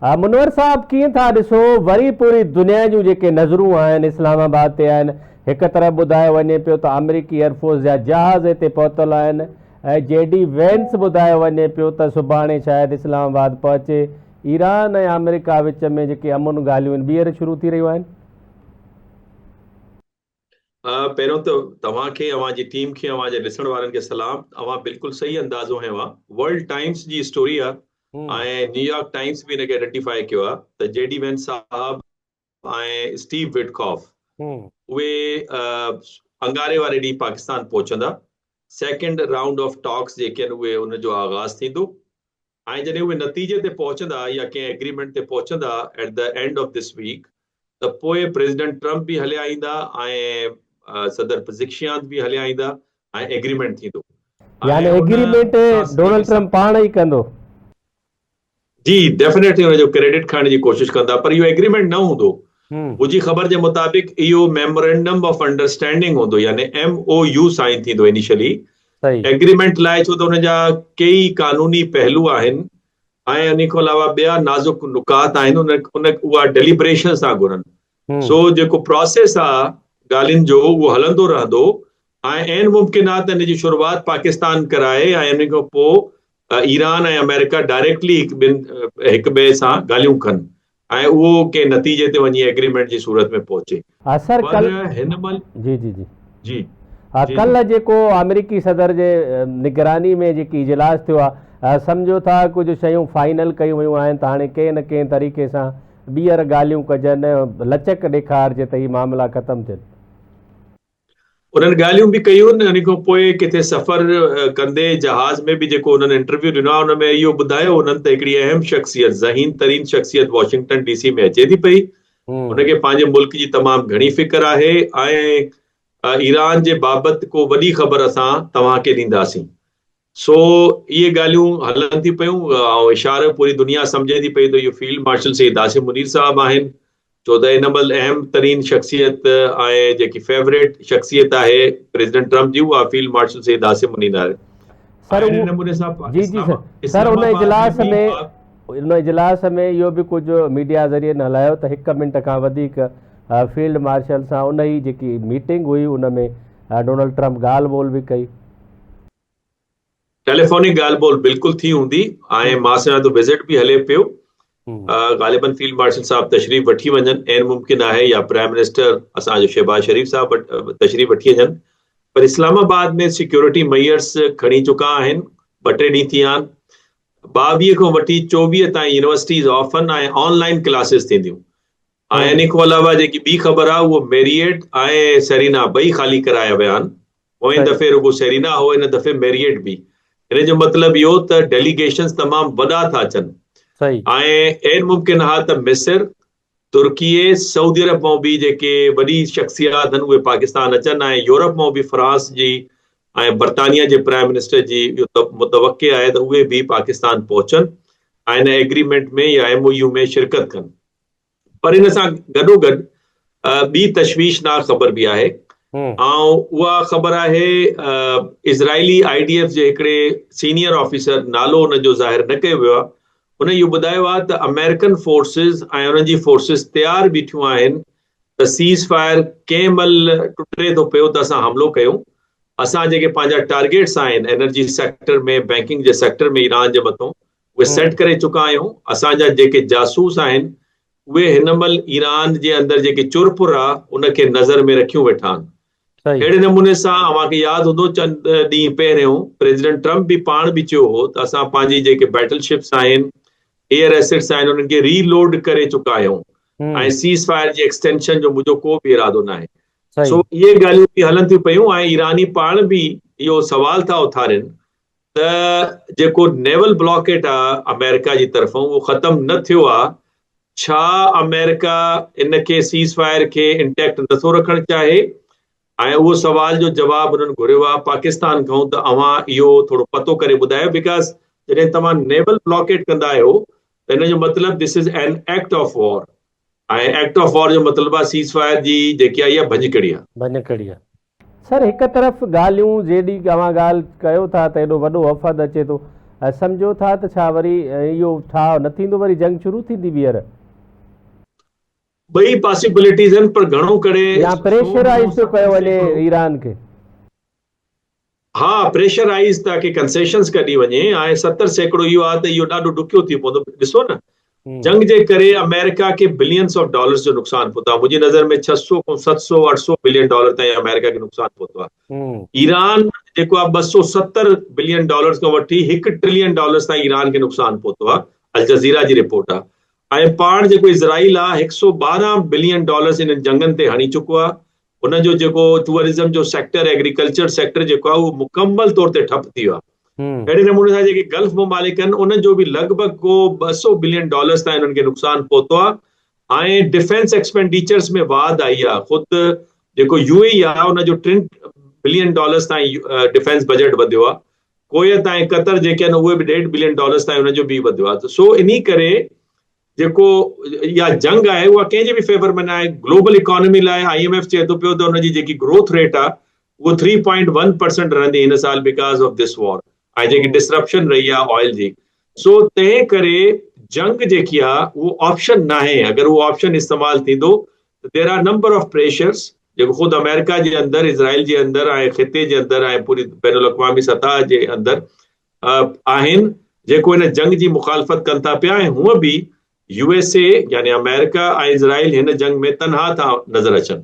منور صاحب ڪيئن ٿا ڏسو وري پوري دنيا جون جيڪي نظرون آهن اسلام آباد تي آهن هڪ طرف ٻڌايو وڃي پيو ته آمريڪي ايئرفورس جا جهاز هتي پهتل آهن ۽ جي ڊي وينس ٻڌايو وڃي پيو ته سڀاڻي شايد اسلام آباد پهچي ايران ۽ آمريڪا وچ ۾ جيڪي امن ڳالهيون آهن ٻيهر شروع ٿي رهيون آهن. پهريون ته توهان کي اوهان جي ٽيم کي اوهان جي ڏسڻ وارن کي سلام اوهان بلڪل صحيح اندازو هنيو آهي ورلڊ ٽائمز جي اسٽوري آهي ۽ نيويارڪ ٽائمز به ان کي آئيڊنٽيفائي ڪيو آهي ته جي ڊي وينس صاحب ۽ اسٽيو وٽڪاف اهي انگاري واري ڏينهن پاڪستان پهچندا سيڪنڊ رائونڊ آف ٽاڪس جيڪي آهن اهي ان جو آغاز ٿيندو ۽ جڏهن اهي نتيجي تي پهچندا يا ڪنهن ايگريمينٽ تي پهچندا at the end of this week ته پوء پريزيڊنٽ ٽرمپ به هليا ايندا ۽ صدر پزڪشيان به هليا ايندا ۽ ايگريمينٽ ٿيندو. يعني ايگريمينٽ ڊونلڊ ٽرمپ پاڻ ئي ڪندو. جي ڊيفنيٽلي ان جو ڪريڊٽ کڻڻ جي ڪوشش ڪندا پر اهو ايگريمينٽ نه هوندو. منهنجي خبر جي مطابق اهو ميمورينڊم آف انڊرسٽينڊنگ هوندو يعني ايم او يو سائن ٿيندو انيشلي ايگريمينٽ لاء ڇو ته ان جا ڪيئي قانوني پهلو آهن ۽ ان کان علاوه ٻيا نازڪ نڪات آهن ان ان اها ڊيليبريشن ٿا گهرن سو جيڪو پراسيس آ ڳالهين جو اهو هلندو رهندو ۽ عين ممڪن آ ته ان جي شروعات پاڪستان ڪرائي ۽ ان کان پوء ايران ۽ آمريڪا ڊائريڪٽلي هڪ ٻن هڪ ٻئي سان ڳالهيون ڪن ۽ اهو ڪنهن نتيجي تي وڃي ايگريمينٽ جي صورت ۾ پهچي. ها سر پر ڪل هن مهل جي جي جي جي ها جي جي. ڪلهه جيڪو آمريڪي صدر جي نگراني ۾ جيڪي اجلاس ٿيو آ سمجهو ٿا ڪجهه شيون فائنل ڪيون ويون آهن ته هاڻي ڪنهن نه ڪنهن طريقي سان ٻيهر ڳالهيون ڪجن لچڪ ڏيکارجي ته هي معاملا ختم ٿين. انهن ڳالهيون به ڪيون ان کان پوء ڪٿي سفر ڪندي جهاز ۾ به جيڪو انهن انٽرويو ڏنو آهي ان ۾ اهو ٻڌايو انهن ته هڪڙي اهم شخصيت ذهين ترين شخصيت واشنگٽن ڊي سي ۾ اچي ٿي پئي ان کي پنهنجي ملڪ جي تمام گهڻي فڪر آهي ۽ ايران جي بابت ڪو وڏي خبر اسان توهان کي ڏينداسين سو اهي ڳالهيون هلن ٿي پيون ۽ اشارو پوري دنيا سمجهي ٿي پئي ته اهو فيلڊ مارشل سيد عاصم منير صاحب آهن ڇو ته هن مهل اهم ترين شخصيت ۽ جيڪي فيوريٽ شخصيت آهي پريزيڊنٽ ٽرمپ جي اها فيلڊ مارشل سيد عاصم منير آهي. سر اهڙي نموني سان جي جي سر سر ان اجلاس ۾ ان اجلاس ۾ اهو به ڪجهه ميڊيا ذريعن هلايو ته هڪ منٽ کان وڌيڪ فيلڊ مارشل سان ان ئي جيڪي ميٽنگ هئي ان ۾ ڊونلڊ ٽرمپ ڳالهه ٻولهه به ڪئي. ٽيليفونڪ ڳالهه ٻولهه بلڪل ٿي هوندي ۽ مان سمجهان ٿو وزٽ به هلي پيو غالبن فيلڊ مارشل صاحب تشريف وٺي وڃن عين ممڪن آهي يا پرائم منسٽر اسان جو شهباز شريف صاحب تشريف وٺي وڃن پر اسلام آباد ۾ سيڪيورٽي ميئرس کڻي چڪا آهن ٻه ٽي ڏينهن ٿي آهن 22 کان وٺي 24 تائين يونيورسٽيز آف آهن ۽ آن لائن ڪلاسز ٿينديون ۽ ان کان علاوه جيڪي ٻي خبر آهي اهو ميريٽ ۽ سيرينا ٻئي خالي ڪرايا ويا آهن پوئين دفعي رڳو سيرينا هو هن دفعي ميريٽ به. ان جو مطلب اهو ته ڊيليگيشنز تمام وڏا ٿا اچن ۽ عين ممڪن آهي ته مصر، ترڪيء، سعودي عرب مان به جيڪي وڏي شخصيات آهن اهي پاڪستان اچن ۽ يورپ مان به فرانس جي ۽ برطانيا جي پرائم منسٽر جي اهو متوقع آهي ته اهي به پاڪستان پهچن ۽ ان ايگريمينٽ ۾ يا ايم او يو ۾ شرڪت ڪن. پر ان سان گڏوگڏ ٻي تشويشناڪ خبر به آهي ۽ اها خبر آهي اسرائيلي I D F جي هڪڙي سينيئر آفيسر نالو ان جو ظاهر نه ڪيو ويو آهي ان اهو ٻڌايو آهي ته آمريڪن فورسز ۽ انهن جي فورسز تيار بيٺيون آهن ته سيز فائر ڪنهن مهل ٽٽي ٿو پيو ته اسان حملو ڪيون اسان جيڪي پنهنجا ٽارگيٽس آهن انرجي سيڪٽر ۾ بينڪنگ جي سيڪٽر ۾ ايران جي مٿو اهي سيٽ ڪري چڪا آهيون، اسان جا جيڪي جاسوس آهن اهي هن مهل ايران جي اندر جيڪي چر پر آ ان کي نظر ۾ رکيون ويٺا آهن. اهڙي نموني سان اوهان کي ياد هوندو چند ڏينهن پهريون پريزيڊنٽ ٽرمپ به پاڻ به چيو هو ته اسان پنهنجي جيڪي بيٽل شپس آهن ايئر ايسيٽس آهن انهن کي ري لوڊ ڪري چڪا آهيون ۽ سيز فائر جي ايڪسٽينشن جو منهنجو ڪو به ارادو ناهي. سو اهي ڳالهيون به هلن ٿيون پيون ۽ ايراني پاڻ به اهو سوال ٿا اٿارين ته جيڪو نيول بلاڪيٽ آ آمريڪا جي طرفون اهو ختم نه ٿيو آ، ڇا آمريڪا ان کي سيز فائر کي انٽيڪٽ نه ٿو رکڻ چاهي؟ ۽ اهو سوال جو جواب انهن گهريو آ پاڪستان کان ته اوهان اهو ٿورو پتو ڪري ٻڌايو because جڏهن توهان نيول بلاڪيٽ ڪندا آهيو ته ان جو مطلب this is an act of war ۽ act of war جو مطلب آ سيز فائر جي جيڪي آ اها ڀڃڪڙي آ. ڀڃڪڙي آ. سر هڪ طرف ڳالهيون جيڏي اوهان ڳالهه ڪيو ٿا ته ايڏو وڏو وفد اچي ٿو سمجهو ٿا ته ڇا وري اهو ٺاهه نه ٿيندو وري جنگ شروع ٿيندي ٻيهر؟ ٻئي پاسيبلٽيز آهن پر گهڻو ڪري يا پريشرائيز پيو ڪيو وڃي ايران کي. ها پريشرائيز تاڪي ڪنسيشنز ڪڍي وڃي ۽ 70% اهو آهي ته اهو ڏاڍو ڏکيو ٿي پوندو ڏسو نه جنگ جي ڪري آمريڪا کي بلينس آف ڊالرز جو نقصان پهتو آهي منهنجي نظر ۾ 600 کان 700 800 بلين ڊالر تائين آمريڪا کي نقصان پهتو آهي ايران جيڪو آهي 270 بلين ڊالرز کان وٺي 1 ٽريلين ڊالرز تائين ايران کي نقصان پهتو آهي الجزيره جي رپورٽ آهي ۽ پاڻ جيڪو اسرائيل آهي 112 بلين ڊالرز انهن جنگن تي هڻي چڪو آهي ان جو جيڪو ٽوئرزم جو سيڪٽر ايگريڪلچر سيڪٽر جيڪو آهي اهو مڪمل طور تي ٺپ ٿي ويو آهي اهڙي نموني سان جيڪي گلف ممالڪ آهن انهن جو به لڳ ڀڳ ڪو 200 بلين ڊالرز تائين انهن کي نقصان پهتو آهي ۽ ڊفينس ايڪسپينڊيچرز ۾ واڌ آئي آهي خود جيڪو يو اي آهي ان جو 3 بلين ڊالرز تائين ڊفينس بجيٽ وڌيو آهي ڪويت ۽ قطر جيڪي آهن اهي به ڏيڍ بلين ڊالرز تائين انهن جو به وڌيو آهي سو انهي ڪري جيڪو اها جنگ آهي اها ڪنهن جي به فيور ۾ نه آهي گلوبل اڪانومي لاء I M F چئي ٿو پيو ته ان جي جيڪي گروٿ ريٽ آهي اهو 3.1 پرسنٽ رهندي هن سال because of this وار ۽ جيڪي ڊسرپشن رهي آهي آئل جي سو تنهن ڪري جنگ جيڪي آهي اهو آپشن ناهي اگر اهو آپشن استعمال ٿيندو ته there are number of pressures جيڪو خود آمريڪا جي اندر اسرائيل جي اندر ۽ خطي جي اندر ۽ پوري بين الاقوامي سطح جي اندر آهن جيڪو هن جنگ جي مخالفت ڪن ٿا پيا ۽ هونء به يو ايس اي يعني آمريڪا ۽ اسرائيل هن جنگ ۾ تنها ٿا نظر اچن.